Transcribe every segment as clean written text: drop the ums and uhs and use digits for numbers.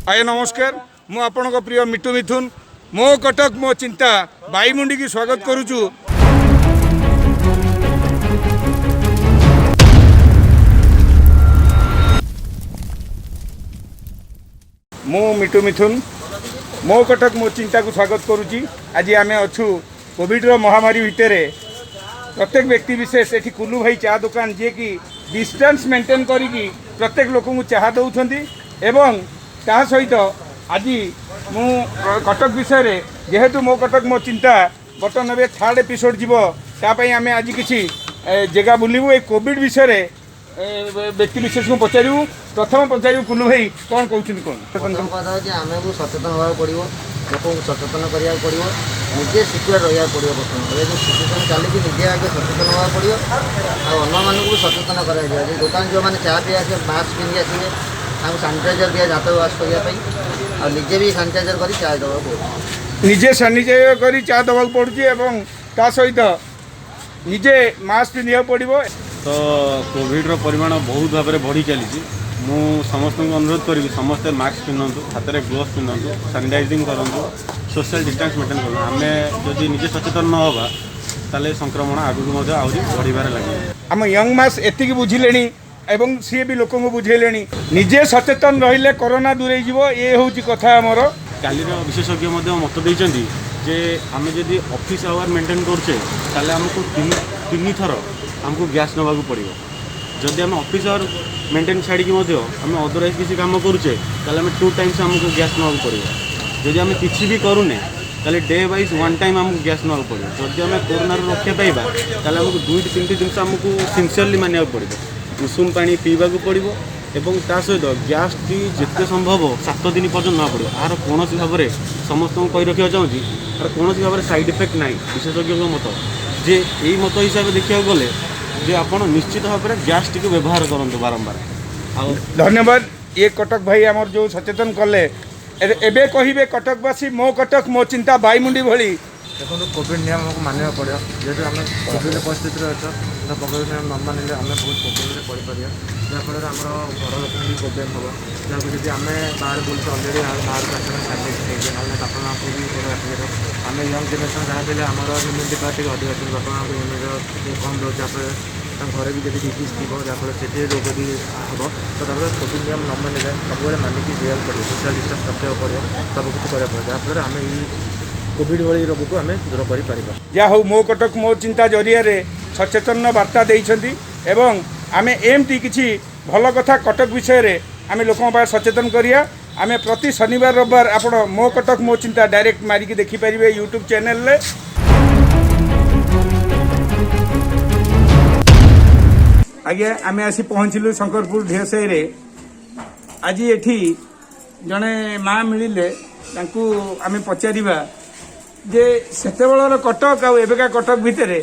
ଆଜ୍ଞା ନମସ୍କାର, ମୁଁ ଆପଣଙ୍କ ପ୍ରିୟ ମିଟୁ ମିଥୁନ। ମୋ କଟକ ମୋ ଚିନ୍ତା ବାଇମୁଣ୍ଡିକି ସ୍ୱାଗତ କରୁଛୁ। ମୁଁ ମିଟୁ ମିଥୁନ ମୋ କଟକ ମୋ ଚିନ୍ତାକୁ ସ୍ୱାଗତ କରୁଛି। ଆଜି ଆମେ ଅଛୁ କୋଭିଡ଼ର ମହାମାରୀ ଭିତରେ ପ୍ରତ୍ୟେକ ବ୍ୟକ୍ତି ବିଶେଷ ଏଠି କୁଲୁ ଭାଇ ଚା ଦୋକାନ, ଯିଏକି ଡିଷ୍ଟାନ୍ସ ମେଣ୍ଟେନ୍ କରିକି ପ୍ରତ୍ୟେକ ଲୋକଙ୍କୁ ଚାହା ଦେଉଛନ୍ତି। ଏବଂ ତା ସହିତ ଆଜି ମୁଁ କଟକ ବିଷୟରେ, ଯେହେତୁ ମୋ କଟକ ମୋ ଚିନ୍ତା ବର୍ତ୍ତମାନ ଏବେ ଥାର୍ଡ଼ ଏପିସୋଡ଼ ଯିବ, ତା ପାଇଁ ଆମେ ଆଜି କିଛି ଜାଗା ବୁଲିବୁ। ଏ କୋଭିଡ଼ ବିଷୟରେ ବ୍ୟକ୍ତି ବିଶେଷଙ୍କୁ ପଚାରିବୁ। ପ୍ରଥମ ପଚାରିବୁ କୁଲୁ ଭାଇ କ'ଣ କହୁଛନ୍ତି କ'ଣ? ପ୍ରଥମ କଥା ହେଉଛି ଆମକୁ ସଚେତନ ହେବାକୁ ପଡ଼ିବ, ଲୋକଙ୍କୁ ସଚେତନ କରିବାକୁ ପଡ଼ିବ, ନିଜେ ସିକ୍ୟୁର ରହିବାକୁ ପଡ଼ିବ। ବର୍ତ୍ତମାନ ଏବେ ଯେଉଁ ସିଚୁଏସନ୍ ଚାଲିଛି, ନିଜେ ଆଗେ ସଚେତନ ହେବାକୁ ପଡ଼ିବ ଆଉ ଅନ୍ୟମାନଙ୍କୁ ବି ସଚେତନ କରାଯିବ। ଯେ ଦୋକାନ ଯେଉଁମାନେ ଚା ପିଇ ଆସିବେ, ମାସ୍କ ପିନ୍ଧି ଆସିବେ, ତାଙ୍କୁ ସାନିଟାଇଜର ଦିଆ ହାତ ୱାଶ୍ କରିବା ପାଇଁ, ଆଉ ନିଜେ ବି ସାନିଟାଇଜର କରି ଚା ଦେବାକୁ ପଡ଼ିବ। ନିଜେ ସାନିଟାଇଜର କରି ଚା ଦେବାକୁ ପଡ଼ୁଛି ଏବଂ ତା ସହିତ ନିଜେ ମାସ୍କ ପିନ୍ଧିବାକୁ ପଡ଼ିବ। ତ କୋଭିଡ଼ର ପରିମାଣ ବହୁତ ଭାବରେ ବଢ଼ି ଚାଲିଛି। ମୁଁ ସମସ୍ତଙ୍କୁ ଅନୁରୋଧ କରିବି, ସମସ୍ତେ ମାସ୍କ ପିନ୍ଧନ୍ତୁ, ହାତରେ ଗ୍ଲୋଭ୍ସ ପିନ୍ଧନ୍ତୁ, ସାନିଟାଇଜିଂ କରନ୍ତୁ, ସୋସିଆଲ ଡିଷ୍ଟାନ୍ସ ମେଣ୍ଟେନ୍ କରନ୍ତୁ। ଆମେ ଯଦି ନିଜେ ସଚେତନ ନ ହେବା, ତାହେଲେ ସଂକ୍ରମଣ ଆଗକୁ ମଧ୍ୟ ଆହୁରି ବଢ଼ିବାରେ ଲାଗିବ। ଆମ ୟଙ୍ଗ ମାସ୍ ଏତିକି ବୁଝିଲେଣି ଏବଂ ସିଏ ବି ଲୋକଙ୍କୁ ବୁଝେଇଲେଣି, ନିଜେ ସଚେତନ ରହିଲେ କରୋନା ଦୂରେଇ ଯିବ। ଏ ହେଉଛି କଥା ଆମର। କାଲିର ବିଶେଷଜ୍ଞ ମଧ୍ୟ ମତ ଦେଇଛନ୍ତି ଯେ ଆମେ ଯଦି ଅଫିସ୍ ଆୱାର ମେଣ୍ଟେନ୍ କରୁଛେ, ତାହେଲେ ଆମକୁ ତିନି ତିନି ଥର ଆମକୁ ଗ୍ୟାସ୍ ନେବାକୁ ପଡ଼ିବ। ଯଦି ଆମେ ଅଫିସ୍ ଆୱାର ମେଣ୍ଟେନ୍ ଛାଡ଼ିକି ମଧ୍ୟ ଆମେ ଅଦରୱାଇଜ୍ କିଛି କାମ କରୁଛେ, ତାହେଲେ ଆମେ ଟୁ ଟାଇମ୍ସ ଆମକୁ ଗ୍ୟାସ୍ ନେବାକୁ ପଡ଼ିବ। ଯଦି ଆମେ କିଛି ବି କରୁନେ, ତାହେଲେ ଡେ ୱାଇଜ୍ ୱାନ୍ ଟାଇମ୍ ଆମକୁ ଗ୍ୟାସ୍ ନେବାକୁ ପଡ଼ିବ। ଯଦି ଆମେ କରୋନାରୁ ରକ୍ଷା ପାଇବା, ତାହେଲେ ଆମକୁ ଦୁଇଟି ତିନିଟି ଜିନିଷ ଆମକୁ ସିନସିୟରଲି ମାନିବାକୁ ପଡ଼ିବ। ଉଷୁମ ପାଣି ପିଇବାକୁ ପଡ଼ିବ ଏବଂ ତା ସହିତ ଗ୍ୟାସ୍ଟି ଯେତେ ସମ୍ଭବ 7 ଦିନ ପର୍ଯ୍ୟନ୍ତ ନେବାକୁ ପଡ଼ିବ। ଏହାର କୌଣସି ଭାବରେ, ସମସ୍ତଙ୍କୁ କହି ରଖିବାକୁ ଚାହୁଁଛି, ଏହାର କୌଣସି ଭାବରେ ସାଇଡ଼୍ ଇଫେକ୍ଟ ନାହିଁ। ବିଶେଷଜ୍ଞଙ୍କ ମତ ଯେ ଏଇ ମତ ହିସାବରେ ଦେଖିବାକୁ ଗଲେ ଯେ ଆପଣ ନିଶ୍ଚିତ ଭାବରେ ଗ୍ୟାସ୍ଟିକୁ ବ୍ୟବହାର କରନ୍ତୁ ବାରମ୍ବାର ଆଉ ଧନ୍ୟବାଦ। ଇଏ କଟକ ଭାଇ ଆମର ଯେଉଁ ସଚେତନ କଲେ, ଏବେ କହିବେ କଟକବାସୀ, ମୋ କଟକ ମୋ ଚିନ୍ତା ବାଇମୁଣ୍ଡି ଭଳି। ଦେଖନ୍ତୁ, କୋଭିଡ଼ ନିୟମ ଆମକୁ ମାନିବାକୁ ପଡ଼ିବ। ଯେହେତୁ ଆମେ କୋଭିଡ଼ ପରିସ୍ଥିତିରେ ଅଛ, ତ କୋଭିଡ଼ ନିୟମ ନ ମାନିଲେ ଆମେ ବହୁତ ପ୍ରୋବ୍ଲେମରେ ପଡ଼ିପାରିବା, ଯାହାଫଳରେ ଆମର ଘର ଲୋକଙ୍କୁ ବି ପ୍ରୋବ୍ଲେମ୍ ହେବ। ଯାହାକୁ ଯଦି ଆମେ ବାହାରେ ବୁଲୁଛୁ, ଅଲରେଡ଼ି ବାହାରକୁ ଆସିଲେ ସାନିଟାଇଜ୍ ହେଇଯିବ, ନହେଲେ ବାପା ମାଆଙ୍କୁ ବି ରୋଗ ଆସିପାରିବ। ଆମେ ୟଙ୍ଗ ଜେନେରେସନ୍, ଯାହା ବି ହେଲେ ଆମର ଇମ୍ୟୁନିଟି ପାୱାର ଟିକେ ଅଧିକ ଅଛି, ବାପା ମାଆଙ୍କୁ ଇମ୍ୟୁନିଟି ଟିକେ କମ୍ ରହୁଛି, ଯାହାଫଳରେ ତାଙ୍କ ଘରେ ବି ଯଦି ଡିଜିଜ୍ ଥିବ, ଯାହାଫଳରେ ସେଠି ରୋଗ ବି ହେବ। ତ ତାପରେ କୋଭିଡ଼ ନିୟମ ନ ମାନିଲେ, ସବୁବେଳେ ମାନିକି ଯିବାକୁ ପଡ଼ିବ, ସୋସିଆଲ୍ ଡିଷ୍ଟାନ୍ସ ରଖିବାକୁ ପଡ଼ିବ, ସବୁକିଛି କରିବାକୁ ପଡ଼ିବ, ଯାହାଫଳରେ ଆମେ ଏଇ କୋଭିଡ଼ ଭଳି ରୋଗକୁ ଆମେ ଦୂର କରିପାରିବା। ଯାହା ହଉ, ମୋ କଟକ ମୋ ଚିନ୍ତା ଜରିଆରେ ସଚେତନ ବାର୍ତ୍ତା ଦେଇଛନ୍ତି ଏବଂ ଆମେ ଏମିତି କିଛି ଭଲ କଥା କଟକ ବିଷୟରେ ଆମେ ଲୋକଙ୍କ ପାଖରେ ସଚେତନ କରିବା। ଆମେ ପ୍ରତି ଶନିବାର ରବିବାର ଆପଣ ମୋ କଟକ ମୋ ଚିନ୍ତା ଡାଇରେକ୍ଟ ମାରିକି ଦେଖିପାରିବେ ୟୁଟ୍ୟୁବ୍ ଚ୍ୟାନେଲରେ। ଆଜ୍ଞା, ଆମେ ଆସି ପହଞ୍ଚିଲୁ ଶଙ୍କରପୁର ଢିଅସାହିରେ। ଆଜି ଏଠି ଜଣେ ମା ମିଳିଲେ, ତାଙ୍କୁ ଆମେ ପଚାରିବା ଯେ ସେତେବେଳର କଟକ ଆଉ ଏବେକା କଟକ ଭିତରେ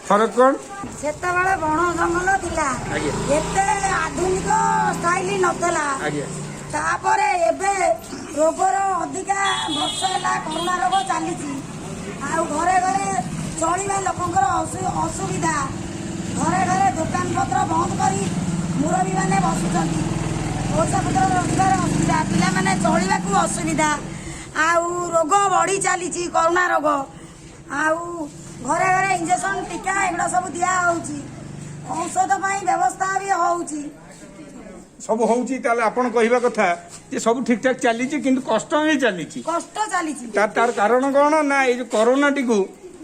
ଫରକ କ'ଣ? ସେତେବେଳେ ବଣ ଜଙ୍ଗଲ ଥିଲା। ଏତେ ଆଧୁନିକ ଷ୍ଟାଇଲ ନଥିଲା। ତାପରେ ଏବେ ରୋଗର ଅଧିକା ବର୍ଷ ହେଲା କରୋନା ରୋଗ ଚାଲିଛି ଆଉ ଘରେ ଘରେ ଚଳିବା ଲୋକଙ୍କର ଅସୁବିଧା। ଘରେ ଘରେ ଦୋକାନ ପତ୍ର ବନ୍ଦ କରି ମୁରବୀ ମାନେ ବସୁଛନ୍ତି। ପଇସା ପତ୍ର ରୋଜଗାର ଅସୁବିଧା, ପିଲାମାନେ ଚଳିବାକୁ ଅସୁବିଧା ଆଉ ରୋଗ ବଢି ଚାଲିଛି କରୋନା ରୋଗ। ଆଉ ଘରେ ଘରେ ଇଞ୍ଜେକ୍ସନ, ଟୀକା ଏଗୁଡ଼ା ସବୁ ଦିଆ ହଉଛି, ଔଷଧ ପାଇଁ ବ୍ୟବସ୍ଥା ବି ହଉଛି। ସବୁ ହଉଛି। ତାହେଲେ ଆପଣ କହିବା କଥା ଯେ ସବୁ ଠିକ ଠାକ ଚାଲିଛି, କିନ୍ତୁ କଷ୍ଟ ହିଁ ଚାଲିଛି। କଷ୍ଟ ଚାଲିଛି। ତାର କାରଣ କ'ଣ ନା ଏଇ ଯୋଉ କରୋନାଟିକୁ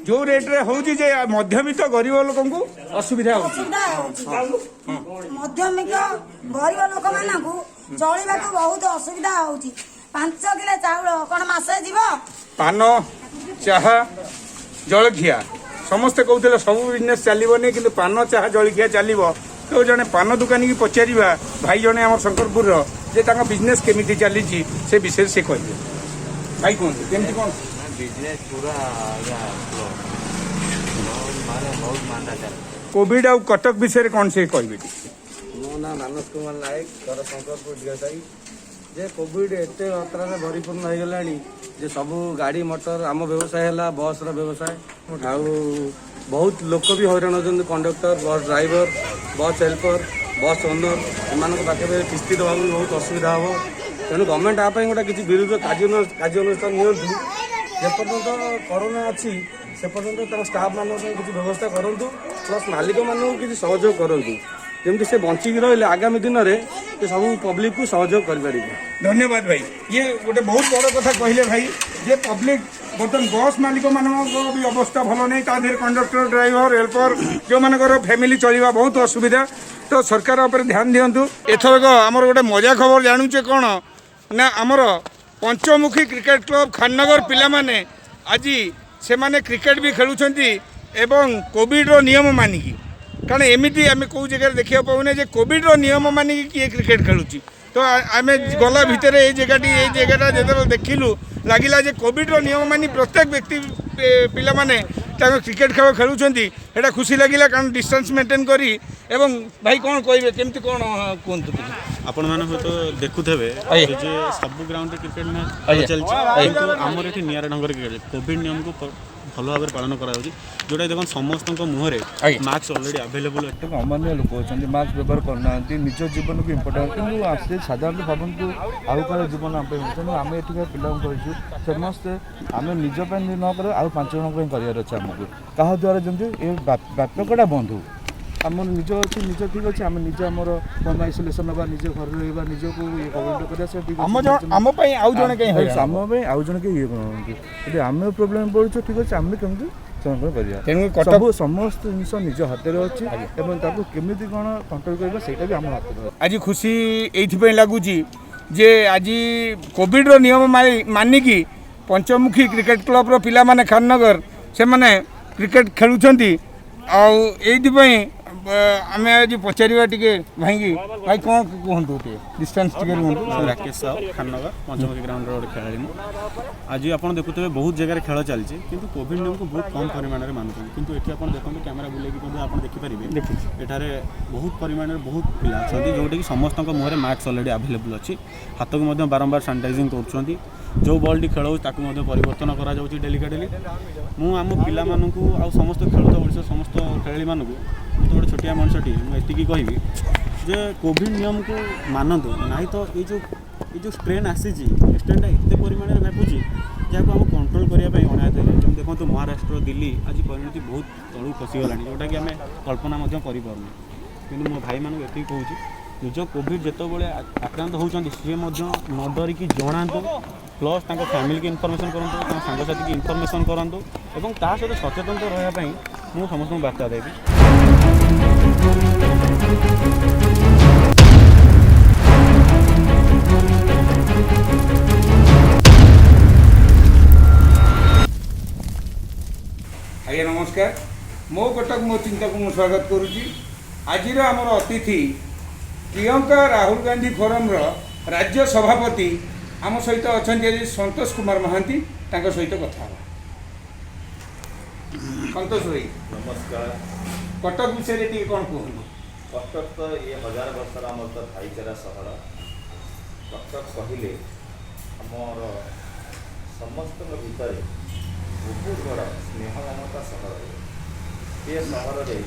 ଯୋଉ ରେଟରେ ହଉଛି ଯେ ମଧ୍ୟବିତ୍ତ ଗରିବ ଲୋକଙ୍କୁ ଅସୁବିଧା ହଉଛି। ଅସୁବିଧା ହଉଛି। ମଧ୍ୟମିକ ଗରିବ ଲୋକମାନଙ୍କୁ ଚଳିବାକୁ ବହୁତ ଅସୁବିଧା ହଉଛି। 5 କିଲୋ ଚାଉଳ କଣ ମାସେ ଯିବ? ପାନ, ଚାହା, ଜଳଖିଆ, ସମସ୍ତେ କହୁଥିଲେ ସବୁ ବିଜନେସ୍ ଚାଲିବନି, କିନ୍ତୁ ପାନ, ଚାହା, ଜଳଖିଆ ଚାଲିବ। ତ ଜଣେ ପାନ ଦୋକାନୀକି ପଚାରିବା, ଭାଇ ଜଣେ ଆମର ଶଙ୍କରପୁରର, ଯେ ତାଙ୍କ ବିଜନେସ୍ କେମିତି ଚାଲିଛି ସେ ବିଷୟରେ ସେ କହିବେ। ଭାଇ, କୁହନ୍ତୁ କେମିତି କ'ଣ? ବିଜନେସ୍ ପୁରା ଆଜ୍ଞା ସ୍ଲୋ, ମାନେ ବହୁତ ମାନ୍ଦା ଚାଲିଛି। କୋଭିଡ ଆଉ କଟକ ବିଷୟରେ କ'ଣ ସେ କହିବେ ଟିକେ। ମୋ ନାଁ ମାନସ କୁମାର ନାୟକ, ଘର ଶଙ୍କରପୁର ଢିଅସାହି। ଯେ କୋଭିଡ଼ ଏତେ ମାତ୍ରାରେ ପରିପୂର୍ଣ୍ଣ ହେଇଗଲାଣି ଯେ ସବୁ ଗାଡ଼ି ମଟର, ଆମ ବ୍ୟବସାୟ ହେଲା ବସ୍ର ବ୍ୟବସାୟ, ଆଉ ବହୁତ ଲୋକ ବି ହଇରାଣ ହେଉଛନ୍ତି। Conductor, bus driver, bus helper, bus owner, ଏମାନଙ୍କ ପାଖରେ କିସ୍ତି ଦେବାକୁ ବି ବହୁତ ଅସୁବିଧା ହେବ। ତେଣୁ ଗଭର୍ଣ୍ଣମେଣ୍ଟ ଆ ପାଇଁ ଗୋଟେ କିଛି ବିରୁଦ୍ଧ କାର୍ଯ୍ୟାନୁଷ୍ଠାନ ନିଅନ୍ତୁ। ଯେପର୍ଯ୍ୟନ୍ତ କରୋନା ଅଛି ସେ ପର୍ଯ୍ୟନ୍ତ ତାଙ୍କ ଷ୍ଟାଫ୍ମାନଙ୍କ ପାଇଁ କିଛି ବ୍ୟବସ୍ଥା କରନ୍ତୁ, ପ୍ଲସ୍ ମାଲିକମାନଙ୍କୁ କିଛି ସହଯୋଗ କରନ୍ତୁ, ଯେମିତି ସେ ବଞ୍ଚିକି ରହିଲେ ଆଗାମୀ ଦିନରେ ସେ ସବୁ ପବ୍ଲିକକୁ ସହଯୋଗ କରିପାରିବେ। ଧନ୍ୟବାଦ ଭାଇ। ଇଏ ଗୋଟେ ବହୁତ ବଡ଼ କଥା କହିଲେ ଭାଇ ଯେ ପବ୍ଲିକ ବର୍ତ୍ତମାନ ବସ୍ ମାଲିକମାନଙ୍କର ବି ଅବସ୍ଥା ଭଲ ନାହିଁ। ତା ଦେହରେ କଣ୍ଡକ୍ଟର, ଡ୍ରାଇଭର, ହେଲ୍ପର ଯେଉଁମାନଙ୍କର ଫ୍ୟାମିଲି ଚଳିବା ବହୁତ ଅସୁବିଧା। ତ ସରକାର ଉପରେ ଧ୍ୟାନ ଦିଅନ୍ତୁ। ଏଥରକ ଆମର ଗୋଟେ ମଜା ଖବର ଜାଣୁଛେ କ'ଣ ନା, ଆମର ପଞ୍ଚମୁଖୀ କ୍ରିକେଟ କ୍ଲବ ଖାନନଗର ପିଲାମାନେ ଆଜି ସେମାନେ କ୍ରିକେଟ ବି ଖେଳୁଛନ୍ତି ଏବଂ କୋଭିଡ଼ର ନିୟମ ମାନିକି। କାରଣ ଏମିତି ଆମେ କେଉଁ ଜାଗାରେ ଦେଖିବାକୁ ପାଉନେ ଯେ କୋଭିଡ଼ର ନିୟମ ମାନିକି କିଏ କ୍ରିକେଟ ଖେଳୁଛି। ତ ଆମେ ଗଲା ଭିତରେ ଏଇ ଜାଗାଟା ଯେତେବେଳେ ଦେଖିଲୁ, ଲାଗିଲା ଯେ କୋଭିଡ଼ର ନିୟମ ମାନି ପ୍ରତ୍ୟେକ ବ୍ୟକ୍ତି ପିଲାମାନେ ତାଙ୍କ କ୍ରିକେଟ ଖେଳ ଖେଳୁଛନ୍ତି। ଏଇଟା ଖୁସି ଲାଗିଲା, କାରଣ ଡିଷ୍ଟାନ୍ସ ମେଣ୍ଟେନ୍ କରି। ଏବଂ ଭାଇ, କ'ଣ କହିବେ, କେମିତି କ'ଣ କୁହନ୍ତୁ ଟିକେ। ଆପଣମାନେ ହୁଏତ ଦେଖୁଥିବେ ଯେ ସବୁ ଗ୍ରାଉଣ୍ଡରେ କ୍ରିକେଟ ମ୍ୟାଚ୍ ଚାଲିଛି, କିନ୍ତୁ ଆମର ଏଠି ନିଆରା ଢଙ୍ଗରେ କ୍ରିକେଟ କୋଭିଡ ନିୟମକୁ ଭଲ ଭାବରେ ପାଳନ କରାଯାଉଛି, ଯେଉଁଟା ଦେଖନ୍ତୁ ସମସ୍ତଙ୍କ ମୁହଁରେ ମାସ୍କ ଅଲରେଡ଼ି ଆଭେଲେବୁଲ୍ ଅଛି। କେତେକ ଅମାନ୍ୟ ଲୋକ ଅଛନ୍ତି, ମାସ୍କ ବ୍ୟବହାର କରୁନାହାନ୍ତି, ନିଜ ଜୀବନକୁ ଇମ୍ପୋର୍ଟାଣ୍ଟ, କିନ୍ତୁ ସେ ସାଧାରଣତଃ ଭାବନ୍ତୁ ଆଉ କାହାର ଜୀବନ ଆମ ପାଇଁ। ତେଣୁ ଆମେ ଏଠିକା ପିଲାଙ୍କୁ କହିଛୁ, ସମସ୍ତେ ଆମେ ନିଜ ପାଇଁ ନ କରିବା, ଆଉ 5 ଜଣଙ୍କ ପାଇଁ କରିବାର ଅଛି ଆମକୁ, କାହା ଦ୍ୱାରା ଯେମିତି ଏ ବ୍ୟାପକଟା ବନ୍ଦ ହଉ। ଆମର ନିଜ ଅଛି, ନିଜ ଠିକ୍ ଅଛି, ଆମେ ନିଜେ ଆମର ହୋମ୍ ଆଇସୋଲେସନ୍ ନେବା, ନିଜ ଘରେ ରହିବା, ନିଜକୁ ଇଏ କରିବା, ସେ ଠିକ୍ ଆମ ଜଣ ଆମ ପାଇଁ ଆଉ ଜଣେ କାହିଁ ହଇରାଣ? ଆମ ପାଇଁ ଆଉ ଜଣେ କେହି ଇଏ କରୁନାହାନ୍ତି। ଯଦି ଆମେ ପ୍ରୋବ୍ଲେମ୍ ପଡ଼ୁଛୁ, ଠିକ୍ ଅଛି, ଆମେ କେମିତି ସେମାନଙ୍କର କରିବା। ତେଣୁ କଟକ ସବୁ ସମସ୍ତ ଜିନିଷ ନିଜ ହାତରେ ଅଛି ଏବଂ ତାକୁ କେମିତି କ'ଣ କଣ୍ଟ୍ରୋଲ କରିବା, ସେଇଟା ବି ଆମ ହାତରେ ଅଛି। ଆଜି ଖୁସି ଏଇଥିପାଇଁ ଲାଗୁଛି ଯେ ଆଜି କୋଭିଡ଼ର ନିୟମ ମାନିକି ପଞ୍ଚମୁଖୀ କ୍ରିକେଟ କ୍ଲବର ପିଲାମାନେ ଖାନନଗର ସେମାନେ କ୍ରିକେଟ ଖେଳୁଛନ୍ତି। ଆଉ ଏଇଥିପାଇଁ ଆମେ ଆଜି ପଚାରିବା ଟିକେ ଭାଇକି। ଭାଇ, କ'ଣ କୁହନ୍ତୁ ଟିକେ, ଡିଷ୍ଟାନ୍ସ ଟିକେ ରୁହନ୍ତୁ। ମୁଁ ରାକେଶ ସାହୁ, ଖାନନଗର ପଞ୍ଚମୁଖୀ ଗ୍ରାଉଣ୍ଡର ଗୋଟେ ଖେଳାଳି ମୁଁ। ଆଜି ଆପଣ ଦେଖୁଥିବେ ବହୁତ ଜାଗାରେ ଖେଳ ଚାଲିଛି, କିନ୍ତୁ କୋଭିଡ଼ ନିୟମକୁ ବହୁତ କମ୍ ପରିମାଣରେ ମାନୁଛନ୍ତି। କିନ୍ତୁ ଏଠି ଆପଣ ଦେଖନ୍ତୁ, କ୍ୟାମେରା ବୁଲେଇକି ମଧ୍ୟ ଆପଣ ଦେଖିପାରିବେ, ଏଠାରେ ବହୁତ ପରିମାଣରେ ବହୁତ ପିଲା ଅଛନ୍ତି, ଯେଉଁଟାକି ସମସ୍ତଙ୍କ ମୁହଁରେ ମାସ୍କ ଅଲରେଡ଼ି ଆଭେଲେବୁଲ୍ ଅଛି, ହାତକୁ ମଧ୍ୟ ବାରମ୍ବାର ସାନିଟାଇଜିଂ କରୁଛନ୍ତି, ଯେଉଁ ବଲ୍ଟି ଖେଳ ହେଉଛି ତାକୁ ମଧ୍ୟ ପରିବର୍ତ୍ତନ କରାଯାଉଛି ଡେଲିକା ଡେଲି। ମୁଁ ଆମ ପିଲାମାନଙ୍କୁ ଆଉ ସମସ୍ତ ଖେଳୁଥିବା ଓଡ଼ିଶାର ସମସ୍ତ ଖେଳାଳିମାନଙ୍କୁ, ମୁଁ ତ ଗୋଟେ ଛୋଟିଆ ମଣିଷଟିଏ, ମୁଁ ଏତିକି କହିବି ଯେ କୋଭିଡ଼ ନିୟମକୁ ମାନନ୍ତୁ, ନାହିଁ ତ ଏଇ ଯେଉଁ ଷ୍ଟ୍ରେନ୍ ଆସିଛି, ଏ ଷ୍ଟ୍ରେନ୍ଟା ଏତେ ପରିମାଣରେ ବ୍ୟାପୁଛି ଯାହାକୁ ଆମକୁ କଣ୍ଟ୍ରୋଲ୍ କରିବା ପାଇଁ ଅଣାୟତ ହେଇଯାଏ। ଯେମିତି ଦେଖନ୍ତୁ ମହାରାଷ୍ଟ୍ର, ଦିଲ୍ଲୀ, ଆଜି ପରିଣତି ବହୁତ ତଳକୁ ଖସିଗଲାଣି, ଯେଉଁଟାକି ଆମେ କଳ୍ପନା ମଧ୍ୟ କରିପାରୁନୁ। କିନ୍ତୁ ମୋ ଭାଇମାନଙ୍କୁ ଏତିକି କହୁଛି, ନିଜ କୋଭିଡ଼ ଯେତେବେଳେ ଆକ୍ରାନ୍ତ ହେଉଛନ୍ତି, ସିଏ ମଧ୍ୟ ନ ଡରିକି ଜଣାନ୍ତୁ, ପ୍ଲସ୍ ତାଙ୍କ ଫ୍ୟାମିଲିକି ଇନଫର୍ମେସନ୍ କରନ୍ତୁ, ତାଙ୍କ ସାଙ୍ଗସାଥିକି ଇନଫର୍ମେସନ୍ କରନ୍ତୁ ଏବଂ ତା ସହିତ ସଚେତନତା ରହିବା ପାଇଁ ମୁଁ ସମସ୍ତଙ୍କୁ ବାର୍ତ୍ତା ଦେବି। ଆଜ୍ଞା ନମସ୍କାର। ମୋ କଟକ ମୋ ଚିନ୍ତାକୁ ମୁଁ ସ୍ୱାଗତ କରୁଛି। ଆଜିର ଆମର ଅତିଥି ପ୍ରିୟଙ୍କା ରାହୁଲ ଗାନ୍ଧୀ ଫୋରମର ରାଜ୍ୟ ସଭାପତି ଆମ ସହିତ ଅଛନ୍ତି ଆଜି ସନ୍ତୋଷ କୁମାର ମହାନ୍ତି। ତାଙ୍କ ସହିତ କଥା ହେବା। ସନ୍ତୋଷ ଭାଇ। ନମସ୍କାର। କଟକ ବିଷୟରେ ଟିକେ କ'ଣ କୁହନ୍ତୁ। କଟକ ତ ଇଏ ହଜାର ବର୍ଷର ଆମର ତ ଭାଇଚାରା ସହର। କଟକ କହିଲେ ଆମର ସମସ୍ତଙ୍କ ଭିତରେ ବହୁତ ବଡ଼ ସ୍ନେହ ମମତା ସହର ଇଏ। ଏ ସହରରେ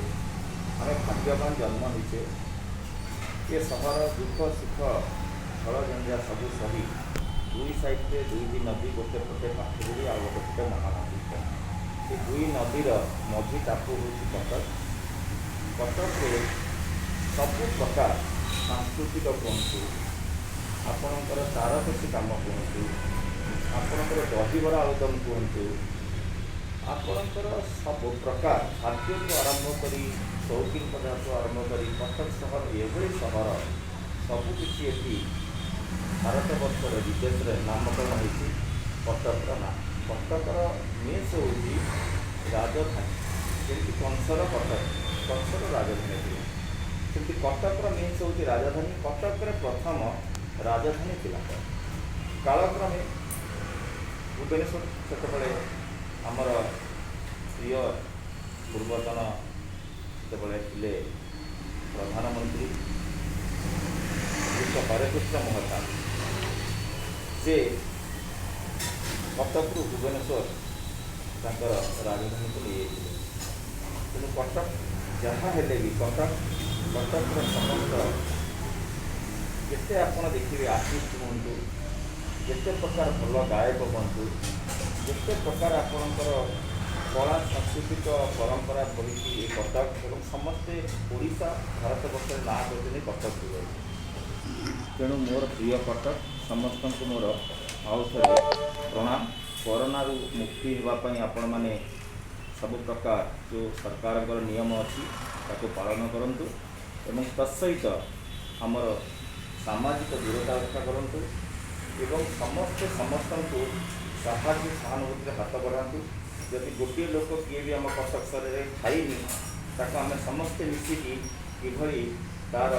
ଆମେ ଭାଗ୍ୟବାନ ଜନ୍ମ ହେଇଛେ। ଏ ସହର ଦୁଃଖ ସୁଖ ଝଡ଼ ଝଞ୍ଜା ସବୁ ସହି, ଦୁଇ ସାଇଡ଼ରେ ଦୁଇଟି ନଦୀ, ଗୋଟେ ପଟେ ପାଠବୁଡ଼ି ଆଉ ଗୋଟେ ପଟେ ମହାନଦୀ। ସେ ଦୁଇ ନଦୀର ମଝି ଟାପୁ ହେଉଛି କଟକ। କଟକରେ ସବୁ ପ୍ରକାର ସାଂସ୍କୃତିକ କୁହନ୍ତୁ, ଆପଣଙ୍କର ତାରକସି କାମ କୁହନ୍ତୁ, ଆପଣଙ୍କର ଦହିବରା ଆଳୁଦମ କୁହନ୍ତୁ, ଆପଣଙ୍କର ସବୁ ପ୍ରକାର ଖାଦ୍ୟଠୁ ଆରମ୍ଭ କରି ସୌକିନ ପଦାର୍ଥ ଆରମ୍ଭ କରି, କଟକ ସହର ଏଭଳି ସହର, ସବୁକିଛି ଏଠି ଭାରତବର୍ଷର ବିଦେଶରେ ନାମକରଣ ହୋଇଛି କଟକର ନାଁ। କଟକର ମିନ୍ସ ହେଉଛି ରାଜଧାନୀ। ଯେମିତି କଂସର କଟକ, କଂସର ରାଜଧାନୀ ଥିଲା, ସେମିତି କଟକର ମିନ୍ସ ହେଉଛି ରାଜଧାନୀ। କଟକରେ ପ୍ରଥମ ରାଜଧାନୀ ଥିଲା। କାଳକ୍ରମେ ଭୁବନେଶ୍ୱର, ସେତେବେଳେ ଆମର ପ୍ରିୟ ପୂର୍ବତନ ସେତେବେଳେ ଥିଲେ ପ୍ରଧାନମନ୍ତ୍ରୀ ଶ୍ରୀଯୁକ୍ତ ହରେକୃଷ୍ଣ ମହତାବ, ସେ କଟକରୁ ଭୁବନେଶ୍ୱର ତାଙ୍କର ରାଜଧାନୀକୁ ନେଇଯାଇଥିଲେ। ତେଣୁ କଟକ ଯାହା ହେଲେ ବି କଟକ, କଟକର ସମସ୍ତ ଯେତେ ଆପଣ ଦେଖିବେ ଆର୍ଟିଷ୍ଟ ହୁଅନ୍ତୁ, ଯେତେ ପ୍ରକାର ଭଲ ଗାୟକ ହୁଅନ୍ତୁ, ଯେତେ ପ୍ରକାର ଆପଣଙ୍କର କଳା ସାଂସ୍କୃତିକ ପରମ୍ପରା ବହିଛି ଏ କଟକ, ଏବଂ ସମସ୍ତେ ଓଡ଼ିଶା ଭାରତବର୍ଷରେ ନାଁ କରିଛନ୍ତି କଟକକୁ ଯାଇ। ତେଣୁ ମୋର ପ୍ରିୟ କଟକ, ସମସ୍ତଙ୍କୁ ମୋର ଆଉ ଥରେ ପ୍ରଣାମ। କରୋନାରୁ ମୁକ୍ତି ହେବା ପାଇଁ ଆପଣମାନେ ସବୁ ପ୍ରକାର ଯେଉଁ ସରକାରଙ୍କର ନିୟମ ଅଛି, ତାକୁ ପାଳନ କରନ୍ତୁ ଏବଂ ତତ୍ସହିତ ଆମର ସାମାଜିକ ଦୂରତା ରକ୍ଷା କରନ୍ତୁ ଏବଂ ସମସ୍ତେ ସମସ୍ତଙ୍କୁ ସାହାଯ୍ୟ ସହାନୁଭୂତିରେ ହାତ ବଢ଼ାନ୍ତୁ। ଯଦି ଗୋଟିଏ ଲୋକ କିଏ ବି ଆମ କଟକ ସହରରେ ଖାଇନି, ତାକୁ ଆମେ ସମସ୍ତେ ମିଶିକି କିଭଳି ତା'ର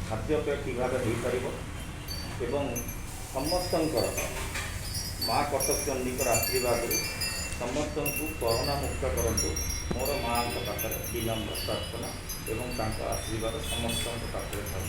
ଖାଦ୍ୟପେୟ ଠିକ୍ ଭାବେ ହେଇପାରିବ ଏବଂ ସମସ୍ତଙ୍କର ମା କଟକ ଚଣ୍ଡୀଙ୍କର ଆଶୀର୍ବାଦରୁ ସମସ୍ତଙ୍କୁ କରୋନା ମୁକ୍ତ କରନ୍ତୁ, ମୋର ମାଆଙ୍କ ପାଖରେ ବିନମ୍ର ପ୍ରାର୍ଥନା ଏବଂ ତାଙ୍କ ଆଶୀର୍ବାଦ ସମସ୍ତଙ୍କ ପାଖରେ ଥାଉ।